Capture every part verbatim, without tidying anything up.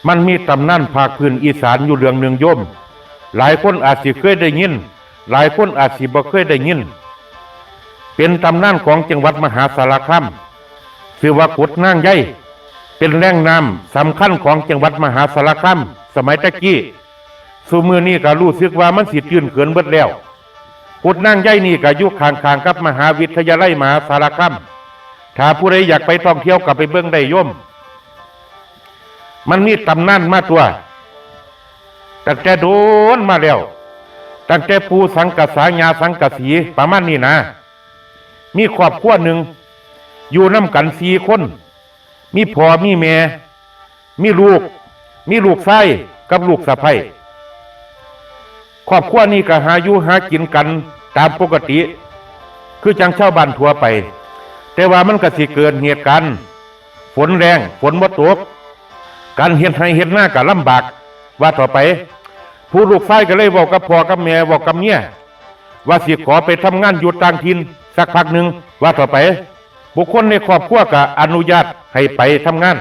มันมีตำนานภาคพื้นอีสานอยู่เรื่องหนึ่งโยม หลายคนอาจสิเคยได้ยิน หลายคนอาจสิบ่เคยได้ยิน เป็นตำนานของจังหวัดมหาสารคาม ชื่อว่ากุดนางใย เป็นแหล่งน้ำสำคัญของจังหวัดมหาสารคาม สมัยตะกี้ ซุมื้อนี้ก็รู้สึกว่ามันสิจื้นเขินเบิดแล้ว กุดนางใยนี่ก็อยู่ข้างๆกับมหาวิทยาลัยมหาสารคาม ถ้าผู้ใดอยากไปท่องเที่ยวก็ไปเบิ่งได้โยม มันมีตำนานมาตัว ตั้งแต่โดนมาแล้ว ตั้งแต่ปู่สังกะสาย่าสังกะสีประมาณนี้นะ มีครอบครัวหนึ่ง อยู่นำกันสี่คน มีพ่อมีแม่ มีลูก มีลูกชายกับลูกสะใภ้ ครอบครัวนี้ก็หาอยู่หากินกันตามปกติ คือจั่งชาวบ้านทั่วไป แต่ว่ามันก็สิเกิดเหตุการณ์ ฝนแล้ง ฝนบ่ตก การเฮ็ดไร่เฮ็ดนาก็ลำบาก ว่าต่อไป ผู้ลูกชายก็เลยเว้ากับพ่อกับแม่ เว้ากับเมีย ว่าสิขอไปทำงานอยู่ต่างถิ่นสักพักหนึ่ง ว่าต่อไป บุคคลในครอบครัวก็อนุญาตให้ไปทำงาน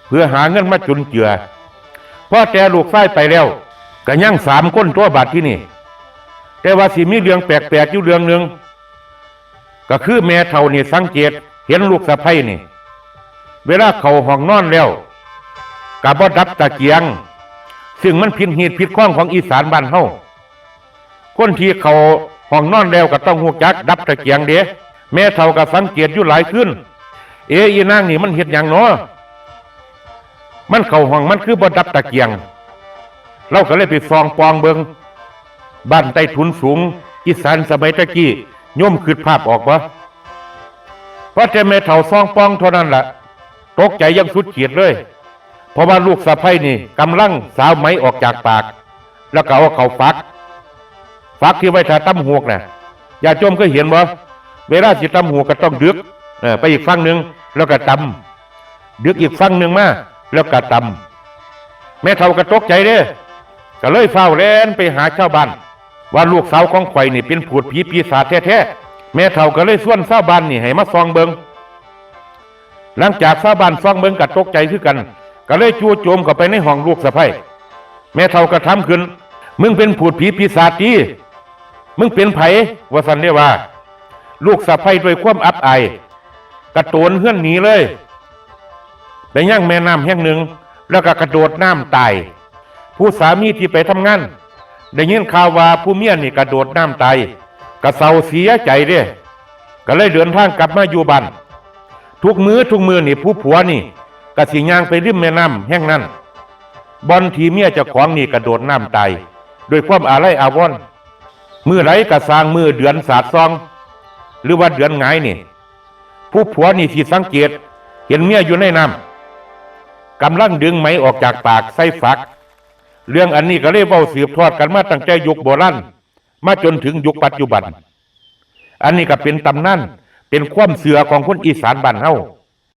เพื่อหาเงินมาจุนเจือ พอแต่ลูกชายไปแล้ว ก็ยังสามคนตัวบาดที่นี่ แต่ว่าสิมีเรื่องแปลกๆอยู่เรื่องหนึ่ง ก็คือแม่เฒ่านี่สังเกตเห็นลูกสะใภ้นี่ เวลาเข้าห้องนอนแล้ว ก็บ่ดับตะเกียง ซึ่งมันผิดฮีตผิดคองของอีสานบ้านเฮา คนที่เข้าห้องนอนแล้วก็ต้องฮู้จักดับตะเกียงเด้ แม่เฒ่าก็สังเกตอยู่หลายคืน เอ๊ะ อีนางนี่มันเฮ็ดหยังน้อ มันเข้าห้องมันคือบ่ดับตะเกียง ลาวก็เลยไปส่องปองเบิ่ง บ้านใต้ถุนสูง อีสานสมัยตะกี้ โยมคิดภาพออกบ่ พอแต่แม่เฒ่าส่องปองเท่านั้นล่ะ ตกใจอย่างสุดขีดเลย เพราะว่าลูกสะใภ้นี่กำลังสาวไหมออกจากปาก แล้วก็เอาเข้าฝัก ฝักที่ไว้ถ้าตำหวกน่ะ ญาติโยมเคยเห็นบ่ เวลาสิตำหวกก็ต้องดึก เออ ไปอีกฝั่งหนึ่ง แล้วก็ตำ ดึกอีกฝั่งหนึ่งมา แล้วก็ตำ แม่เฒ่าก็ตกใจเด้ ก็เลยฟ้าวแล่นไปหาชาวบ้าน ว่าลูกสาวของข่อยนี่เป็นพูดผีปีศาจแท้ๆ แม่เฒ่าก็เลยชวนชาวบ้านนี่ให้มาส่องเบิ่ง หลังจากชาวบ้านส่องเบิ่งก็ตกใจคือกัน ก็เลยจู่โจมเข้าไปในห้องลูกสะใภ้ แม่เฒ่าก็ถามขึ้น มึงเป็นพูดผีปีศาจติ มึงเป็นไผ ว่าซั่นเด้ว่า ลูกสะใภ้ด้วยความอับอาย กระโตนเฮือนหนีเลย ไปยังแม่น้ำแห่งหนึ่ง แล้วก็กระโดดน้ำตาย ผู้สามีที่ไปทำงาน ได้ยินข่าวว่าผู้เมียนี่กระโดดน้ำตาย ก็เศร้าเสียใจเด้ ก็เลยเดินทางกลับมาอยู่บ้าน ทุกมื้อทุกมื้อนี่ผู้ผัวนี่ ก็สิย่างไปริมแม่น้ำแห่งนั้น บ่อนที่เมียเจ้าของนี่กระโดดน้ำตาย ด้วยความอาลัยอาวรณ์ มื้อใดก็ซ่างมื้อเดือนสาดส่อง หรือว่าเดือนหงายนี่ ผู้ผัวนี่สิสังเกต เห็นเมียอยู่ในน้ำ กำลังดึงไหมออกจากปากใส่ฝัก เรื่องอันนี้ก็เลยเว้าสืบทอดกันมาตั้งแต่ยุคโบราณ มาจนถึงยุคปัจจุบัน อันนี้ก็เป็นตำนาน เป็นความเชื่อของคนอีสานบ้านเฮา